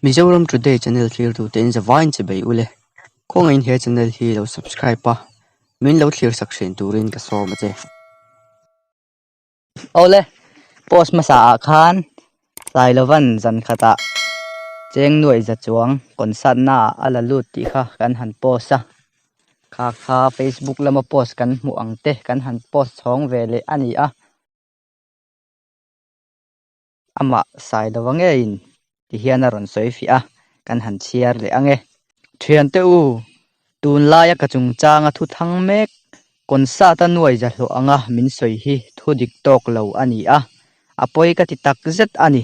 Mizoram Today channel thlirtu te in zavaiin che bei ule. Khawngaihin he channel hi lo subscribe a, min lo thlir sak thin turin ka sawm a che. Awle, post hmasa ah khan Sailovan zan khatah cheng nuaih za chuang concert na ah a la lut tih kha kan han post a. Kha kha Facebook lama post kan hmuh ang te kan han post chhawng ve leh a ni a. Amah Sailova ngeiin ti hian a rawn sawi fiah a, kan han chhiar leh ang e. Thiante u, tunlaia ka chungchanga thu thang mek, concert a nuai za hlawh anga min sawi hi thu dik tawk lo a ni a, a pawi ka ti tak zet a ni.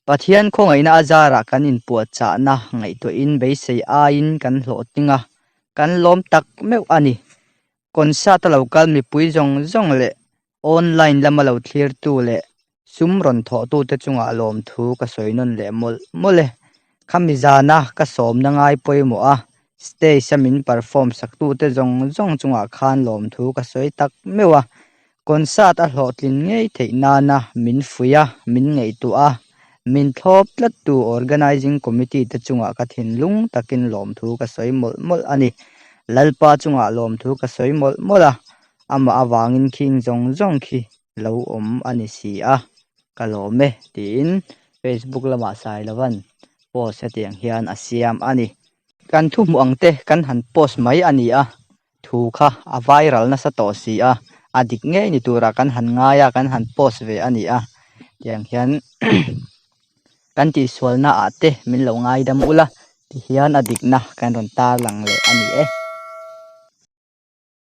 Pathian khawngaihna a zarah kan inpuahchahna ngaihtuahin beisei aiin kan hlawhtling a, kan lawm tak meuh a ni. Concert a lo kal mipui zawng zawng leh Online lama lo thlirtu leh sum rawn thawhtute chungah lawmthu ka sawi nawn leh mawlh mawlh e. Khami zana ka sawmna ngai pawimawh a, stage a min perform saktute zawng zawng chungah khan lawmthu ka sawi tak meuh a. Concert a hlawhtlin ngei theih nana min fuih a, min ngaihtuah a, min thlawp tlattu Organising Committee te chungah ka thinlung takin lawmthu ka sawi mawlh mawlh a ni. Lalpa chungah lawmthu ka sawi mawlh mawlh a. Amah avangin khing zawng zawng khi lo awm a ni si a, ka lawm e tiin Facebook lamah Sailovan post hetiang hian a siam a ni. Kan thu hmuh ang te kan han post mai a ni a, thu kha a viral nasa tawh si a, a dik ngei ni turah kan han ngai a, kan han post ve a ni a, tiang hian kan tihsualna ah te min lo ngaidam ula tihian a dikna kan rawn tarlang leh a ni e.